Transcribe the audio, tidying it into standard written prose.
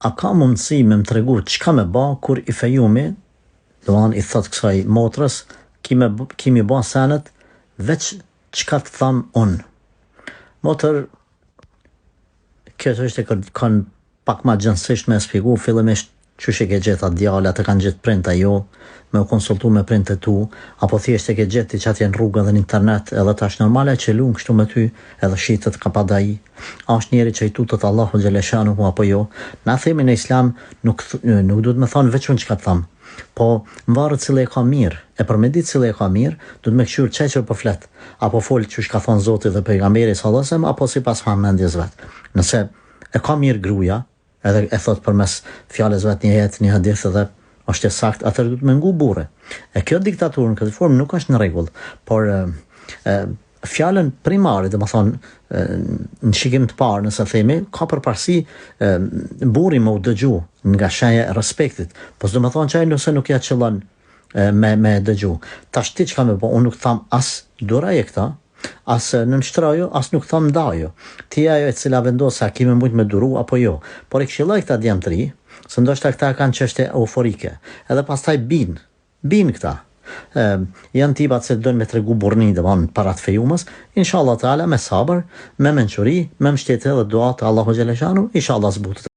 A ka mundësi me më tregu çka me ba kur i fejumi, domethënë i thot kësaj motrës, ki me ki mi ba senet veç çka të tham unë. Motër, kjo çështje kërkon pak ma gjanësisht me e spjegu, fillimisht qysh e ke gjetë atë djalë, a të kanë gjetë prindt a jo, me u konsultu me prindt e tu, apo thjesht e ke gjetë ti qatje në rrugë edhe në internet, edhe tash normale që lun kështu me ty, edhe shitet kapadai. A është njeri që i tutet Allahut xheleshanuhu apo jo? Na themi në Islam nuk nuk duhet me thonë veç unë çka të tham. Po varet cili e ka mirë. E për me ditë cili e ka mirë, duhet me kqyr qaj që po flet. A po fol qysh ka thonë Zoti dhe Pejgamberi sallallahu alejhi ve sellem apo sipas hamendjes vet. Nëse e ka mirë gruaja, edhe e thot përmes fjalës vet një ajet, një hadith edhe është e saktë, atëherë duhet me ngu burri. E kjo diktaturë në këtë formë nuk është në rregull, por e, e, fjalën primare, domethënë në shikim të parë, nëse themi, ka përparësi burri me u dëgju nga shenja e respektit, po s'do me thonë që ai nëse nuk ja qëllon me, me dëgju. Tash ti çka me bo, unë nuk tham as duroje këta, as nënshtroju, as nuk tham ndaju. Ti je ajo e cila vendos a ki me mujt me duru apo jo. Por i këshilloj këta djem të ri, se ndoshta këta kanë çështje euforike. Edhe pastaj bin, bin këta. E, janë tipat se dojnë me tregu burrni, domthon para të fejumës, inshallah teala me sabër, me mençuri, me mbështetje dhe dua të Allahu xheleshanu, inshallah zbutet.